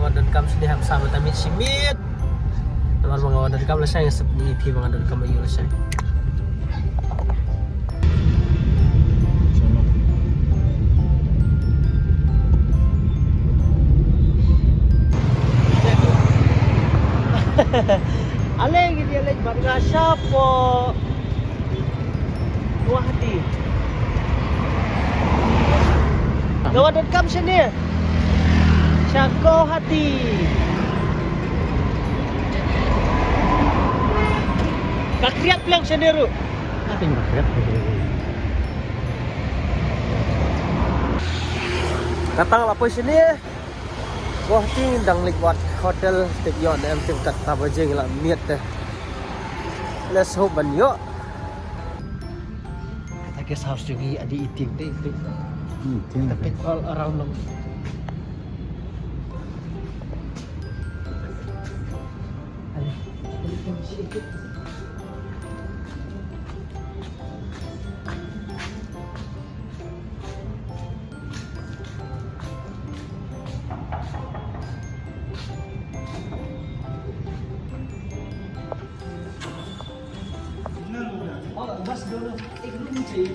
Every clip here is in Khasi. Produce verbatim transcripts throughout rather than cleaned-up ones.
Donkam shane hap sa mynta miet shi miet. Namar ba nga wan donkam lashai, nga sngewthuh ïa phi ba nga donkam ïa u lashai. Ale ngi ïa leit bad nga shapoh Guwahati. Nga wan donkam shane. Sha Guwahati. Ka khriat pliang shane ruh. Ka khriat. Kata nga la poi shane. Guwahati, dang leit wad hotel, tip ïoh ne em tip, kata baje ngi la miet te. Let's hope ban ïoh. Kata guest house jong ngi, adi iting te, iting. Hmm, iting. Kita peit all around long. Ale. बस एक रूम चाहिए,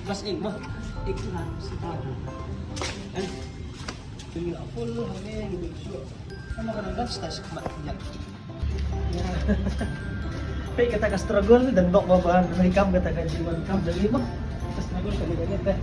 बस एक, बस एक रूम, सिर्फ एक रूम। हैं? तो ये फुल हमें ये देखिए, हम अगर अंदर से मत किया। Peit kata ka struggle, dang dok ba ban rai kam kata ka jiman kam da lima. Ka struggle ka bida ne te.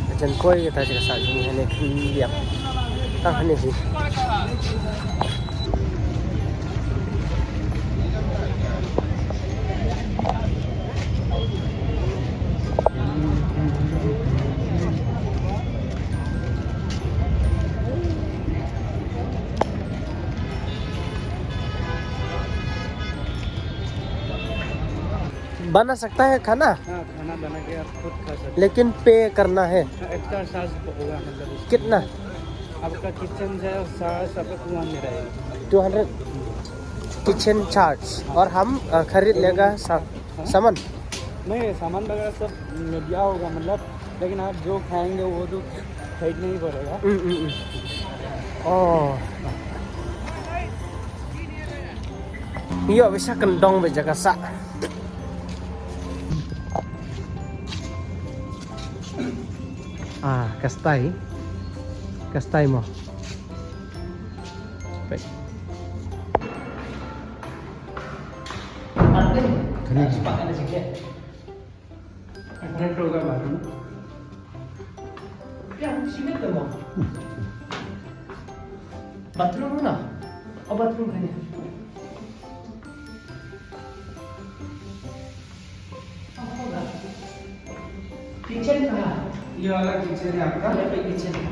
Ka jan koi kata ka sah jong ngi hangne, khyndiat tang hangne hi. बना सकता है खाना? हाँ, खाना बना के आप खुद खा सकते हैं। लेकिन पे करना है? हाँ, एक्स्ट्रा चार्ज होगा, मतलब, उसमें। कितना? आपका किचन चार्ज, चार्ज आपका टू हंड्रेड आएगा। टू हंड्रेड किचन चार्ज, और हम, अ, खरीद लेगा सा-, हाँ? सामान? नहीं, सामान वगैरह सब दिया होगा, मतलब, लेकिन आप जो खाएंगे वो तो खरीदना ही पड़ेगा। Mm, mm, mm. Oh. Ïoh beit sha kyndong beit jaka sah. Ah, ka stai. Ka stai mo. Peit. Kane. Bathroom na? Oh, bathroom kane. किचन कहाँ? ये वाला किचन है आपका। यहाँ पे किचन है।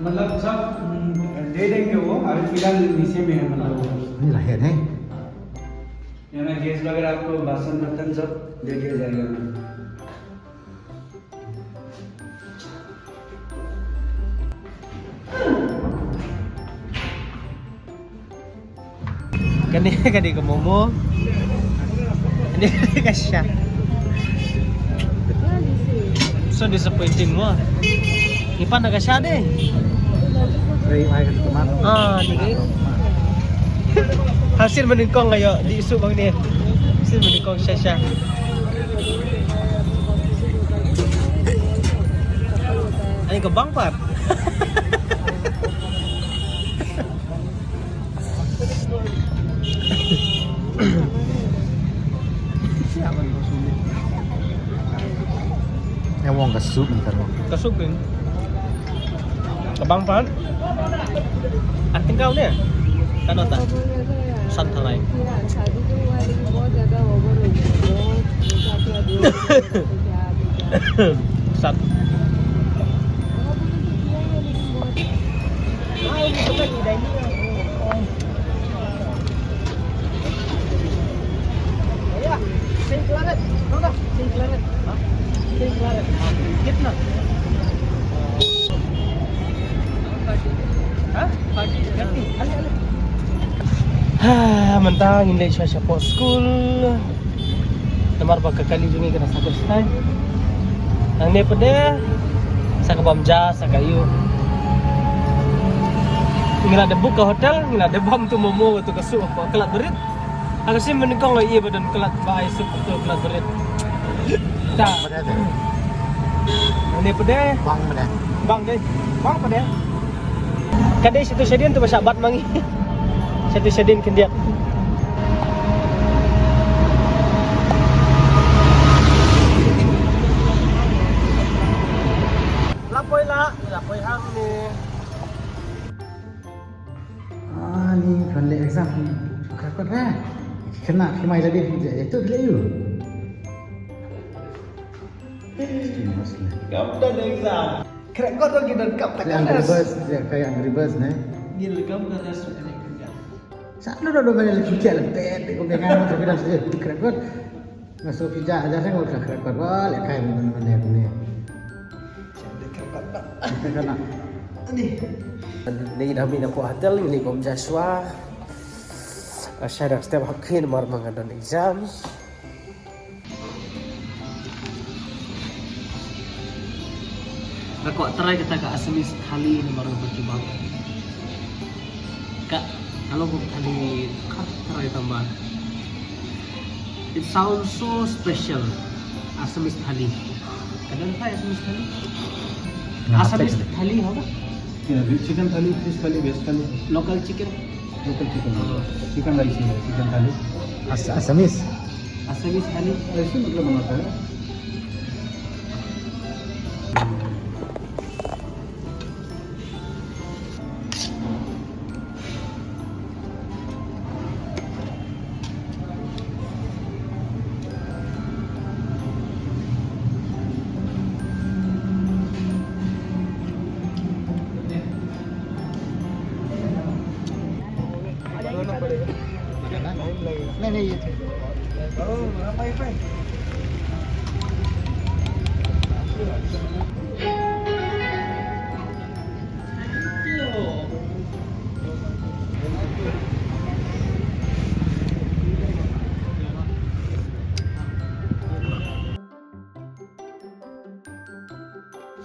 मतलब, सब, हम्म, दे देंगे वो, अभी फिलहाल नीचे में है, मतलब, वो। नहीं, रहे नहीं। यहाँ गैस वगैरह आपको, बासन बर्तन सब दे दिया जाएगा। Kane, kane ka momo. Kane ka sha. So disappointing mo. Ngi pan da ka sha de. Rei ai ka tomat. Ah, ni dei. Hasil mynnyngkong ayo, di isu bang ni. Hasil mynnyngkong sha sha. Ani ka bang pat. Ïa wong ka soup ni kan wong. Ka soup kan. Ka bang pat. Arting kau ni. Kan nota. Santarai. शादी के हुआ है, लेकिन बहुत ज्यादा ओवर हो गया, बहुत ज्यादा। Sat. Ha, mynta ngin leit shuwa shapoh skul. Namar ba ka kali jong ngi ka dang sa kut stai. Nangne pat de sa ka bam ja sa ka ïu. Ngi la dep book ka hotel, ngi la dep bam tu momo tu ka sup ka lad berit. Aku sih mending kong ïa ba don ka lad ba ai sup tu ka lad berit. Ta. Nangne pat de. Bang pat de. Bang de. Bang pat de. Ka dei shatu shadien tu ba shah bat ma ngi. Shatu shadien khyndiat. La poi la, la poi hangne. Ah, ni phan leh exam. Ka kot ha. Kena ki mai lagi. Itu leh ïu. Kam don exam. Khreh kot ki don kap. Yang reverse, ya, kayak reverse ne. Ni lekam ka ras ka ne ka. Sa lu do do mane lu cuci alam pet ko dengan tu kita saja khreh kot. Masuk pija aja kan udah khreh kot. Wah, lek kai mana mana ni. Khreh kot. Kena. Ni. Ni dah mina ko hotel ni bom Joshua. Asha dah step hakkin mar mangadon exam. Nga kwah try kata ka Assamese thali namar nga pynjubab. Ka, kalau bukan thali, ka try tamba. It sounds so special. Assamese thali. Ka don try Assamese thali? Assamese thali, ha? Yeah, chicken thali, fish thali, veg thali. Local chicken? Local chicken. Oh. Chicken rice, chicken thali. Assamese. Assamese thali. Rice मतलब बनाता है।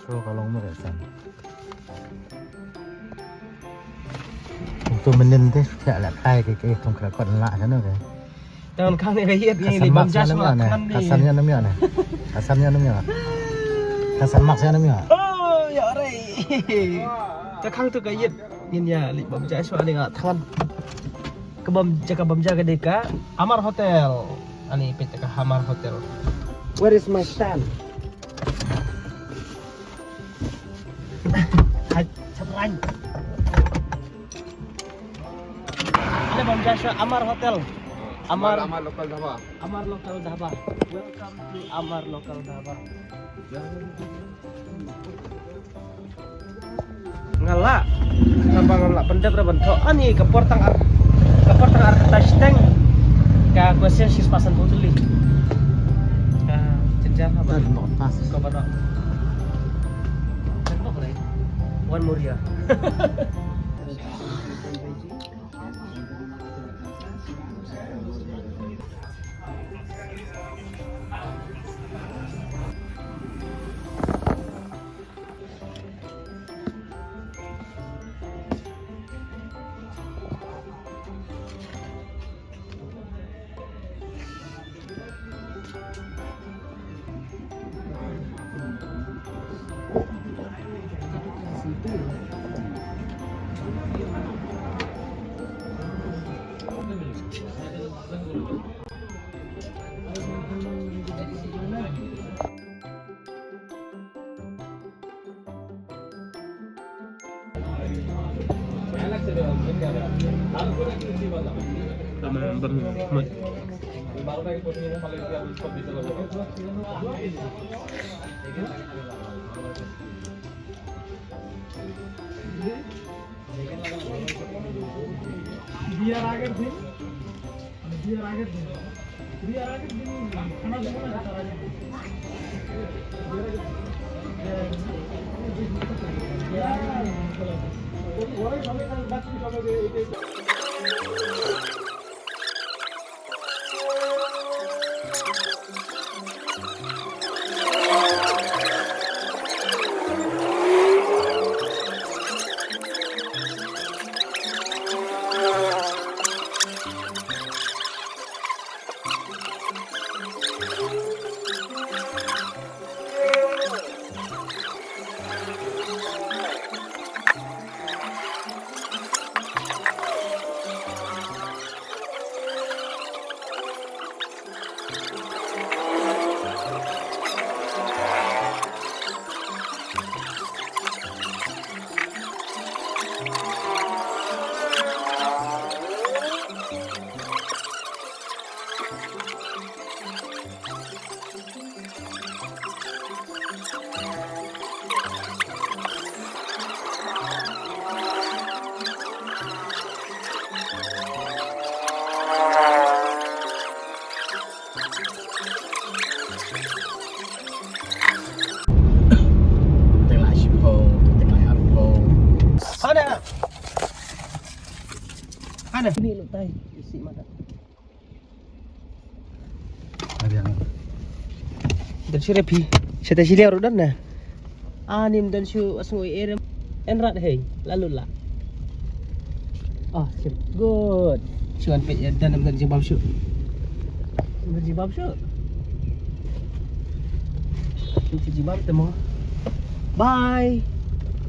So ka long mo ka san. Ito menin te sya la kai ke ke tong kra kot la sana ke. Tan khang ne ka yet ni li bam jas ma khang ni. Ka san nya nam ya ne. Ka san nya nam ya. Ka san mak nya nam ya. Oh ya re. Ta khang tu ka yet ngin ya li bam jas ma ni nga than. Ka bam ja ka bam ja ka dei ka Amar Hotel. Ani peit ka Amar Hotel. Where is my stand? Hai, chapran. Ada bam ja sha Amar Hotel. Amar, Amar Local Dhaba. Amar Local Dhaba. Welcome to Amar Local Dhaba. Nga lah, nampak nga lah pendek dah bentuk. Ani ke portang ar, ke portang ar kata siteng. Ka question sis pasan putuli. Ka jenjang apa? Tadi mau pas. Kau pada. Tadi mau pada. One more ya. বিয়ার আগের দিন, মানে বিয়ার আগের দিন, বিয়ার আগের দিন খানা দেবো না, তার আগের দিন। Teng lai shiphew, teng lai arphew. Hana. Hana. Ni lo tai, isi mata. Don shu re phi. Shata shi liang ruh don na. Ani ym don shuh, sngew erem. En rat hei, la lut la. Ah, sip. Good. Shu wan peit ïa, don ym don jingmam shuh. Ym don jingmam shuh. Ym don jingmam te mo. Bye.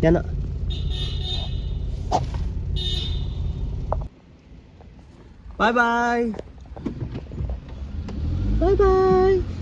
Ïa na. Bye bye. Bye bye.